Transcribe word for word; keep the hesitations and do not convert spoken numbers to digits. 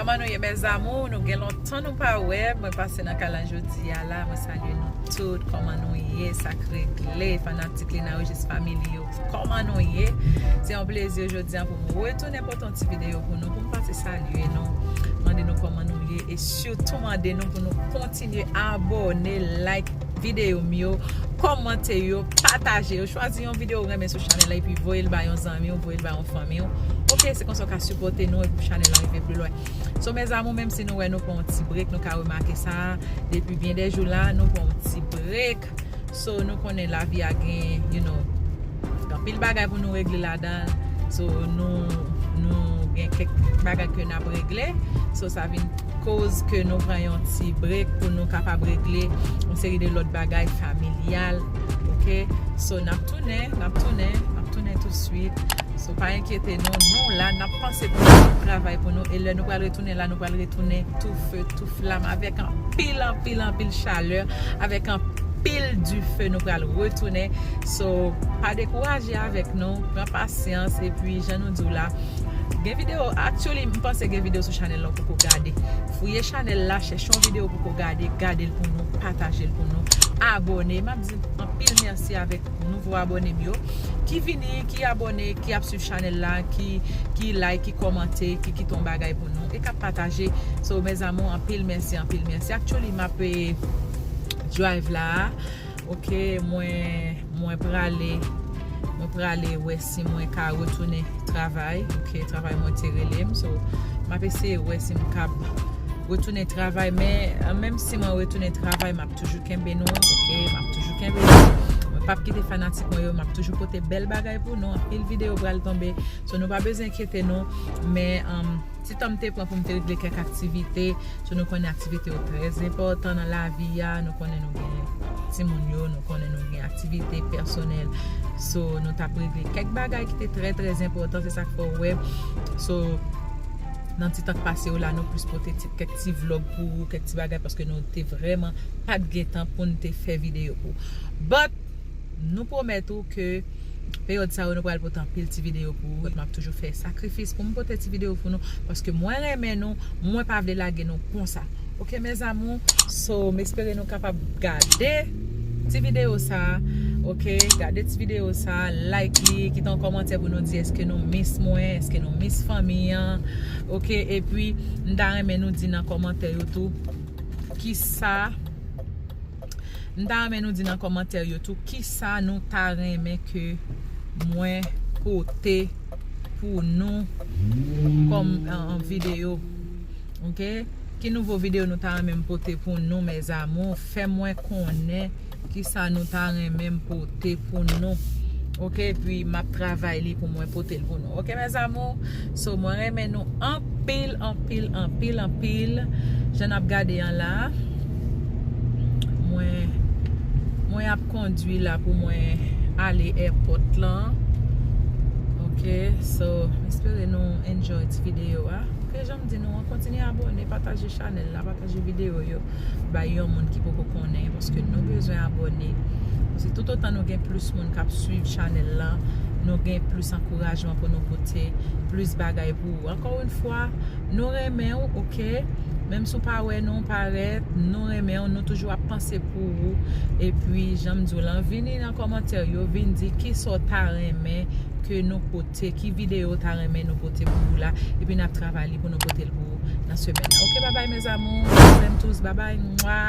Kòman nou ye, mes amours? Nou gen lontan nou pa wè. Mwen pase nan kay la jodi a la. Mwen salye nou tout. Kòman nou ye? Sa k regle? Fanatik Lina Regis Family yo, kòman nou ye? Se yon plezi jodi a pou m retounen pote yon ti videyo pou nou, pou m pase salye nou, mande nou kòman nou ye, e sitou mande nou pou nou kontinye abòne, like videyo m yo, kòmante yo, pataje yo, chwazi yon videyo ou renmen sou chanèl la, epi voye l ba yon zanmi w, voye l ba yon fanmi w. Oke, se konsa w ka sipòte nou, epi chanèl la rive pi lwen. So, mes amours, menm si nou wè nou pran yon ti break, nou ka remake sa, depi byen de jou la, nou pran yon ti break. So, nou konnen lavi a gen, you know, anpil bagay pou nou regle ladan. So, nou, nou gen kèk bagay ke n ap regle. So, sa vin koz ke nou pran yon ti break pou nou kapab regle yon seri de lòt bagay familyal. Oke? So, n ap tounen, n ap tounen, n ap tounen touswit. So, pa enkyete nou, nou la, n ap panse pou nou, n ap travay pou nou. E lè nou pral retounen la, nou pral retounen tou fe, tou flam, avèk anpil, anpil, anpil chalè, avèk anpil dife, nou pral retounen. So, pa dekouraje avèk nou, pran pasyans, epi jan nou di w la, gen videyo, actually, m panse gen videyo sou chanèl la ou poko gade. Fouye chanèl la, chèche yon videyo ou poko gade, gade l pou nou, pataje l pou nou, abòne. M ap di anpil mèsi avèk nouvo abòne m yo ki vini, ki abòne, ki ap swiv chanèl la, ki, ki like, ki kòmante, ki kite yon bagay pou nou e k ap pataje. So, mes amours, anpil mèsi, anpil mèsi. Actually, m ap, eh, drive la. Oke, mwen, mwen prale, mwen prale wè si mwen ka retounen travay. Oke, travay mwen te rele m. So, m ap eseye wè si m kab retounen travay, men, eh, menm si mwen retounen travay, m ap toujou kenbe nou, oke, m ap toujou kenbe nou. Mwen p ap kite fanatik mwen yo, m ap toujou pote bèl bagay pou nou. Anpil videyo pral tonbe. So, nou pa bezwen enkyete nou, men, um, ti tan m te pran pou m te regle kèk aktivite. So, nou konnen aktivite yo trè enpòtan nan lavi a. Nou konnen nou gen timoun yo, nou konnen nou gen aktivite pèsonèl. So, nou t ap regle kèk bagay ki te trè, trè enpòtan. Se sa k fè w wè. So, nan ti tan k pase yo la, nou plis pote ti, kèk ti vlòg pou ou, kèk ti bagay, paske nou te vrèman pa t gen tan pou n te fè videyo pou ou. But, nou pwomèt ou ke peryòd sa yo, nou pral pote anpil ti videyo pou ou. M ap toujou fè sakrifis pou m pote ti videyo pou nou, paske mwen renmen nou, mwen pa vle lage nou konsa. Oke, mes amours? So, m espere nou kapab gade ti videyo sa, oke? Gade ti videyo sa, like li, kite yon kòmantè pou nou di èske nou miss mwen, èske nou miss fanmi an, oke? Epi, m ta renmen nou di nan kòmantè yo tou, kisa, m ta renmen nou di nan kòmantè yo tou, kisa nou ta renmen ke mwen pote pou nou kòm, an, an videyo. Oke? Ki nouvo videyo nou ta renmen m pote pou nou, mes amours? Fè mwen konnen kisa nou ta renmen m pote pou nou. Oke? Epi m ap travay li pou mwen pote l pou nou. Oke, mes amours? So, mwen renmen nou anpil, anpil, anpil, anpil. Jan n ap gade an la, mwen, mwen ap kondui la pou mwen ale èpòt lan. Oke? So, m espere nou enjoy ti videyo a. Oke, jan m di nou an, kontinye abòne, pataje chanèl la, pataje videyo yo, bay yon moun ki poko konnen, paske nou bezwen abòne. Paske toutotan nou gen plis moun k ap swiv chanèl la, nou gen plis ankourajman pou nou pote plis bagay pou ou. Encore une fois, nou renmen w, oke? Menm si w pa wè nou parèt, nou renmen w, nou toujou ap panse pou ou. Epi, jan m di w lan, vini nan kòmantè yo, vin di kisa w ta renmen ke nou pote, ki videyo w ta renmen nou pote pou ou la, epi n ap travay li pou nou pote l pou ou nan semèn nan. Oke, babay, mes amours, je vous aime tous, babay, mwa.